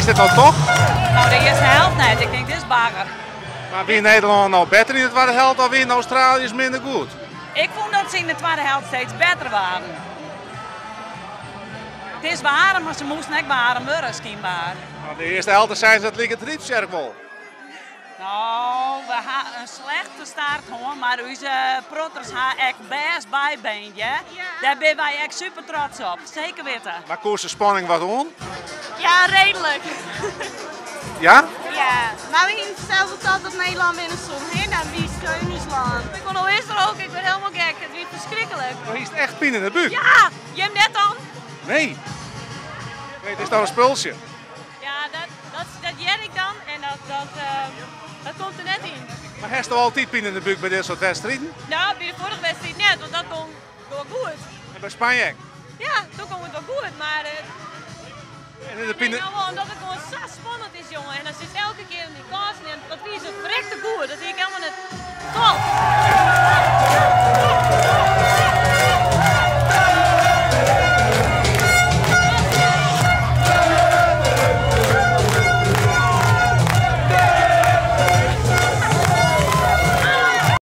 Is dit al toch? No, de earste helte net. Ik tink, dit is bagger. Mar wie Nederlân no better yn de twadde helte of wiene Australiërs minder goed? Ik fûn dat se yn de twadde helte steeds better waarden. It is waarm, mar se moasten ek waarm wurde, skynber. Want de earste helte seine se dat liket Ryptsjerk wol. No, we ha in slechte start hân, mar ús protters ha ek bêst bybeend, hear. Dêr binne wy ek super trots op, seker witte. Mar koest de spanning wat oan? Ja, reedlik. Ja? Ja, mar we hiene sels al tocht dat Nederlân winne soe, hè? Dan wie steun ús lân. Ik kon al eerst ook, ik ben helemaal gek. It wie ferskriklik. Do hiest echt pine yn de búk? Ja, jim net dan? Nee. Nee, it is toch in spultsje? Ja, dat, dat, dat hear ik dan en dat, dat, dat komt der net yn. Mar hast do altyd pine yn de búk by dit soart wedstriden? No, by de foarige wedstriid net, want dat gong wol goed. En by Spanje ek? Ja, doe gong it wol goed, mar En de pine... Nee, no wol, omdat it gewoan sa spannend is, jonge. En dan sitst elke kear yn dy kânsen en dat wie sa ferrekte goed. Dat hie ik helemaal net tocht.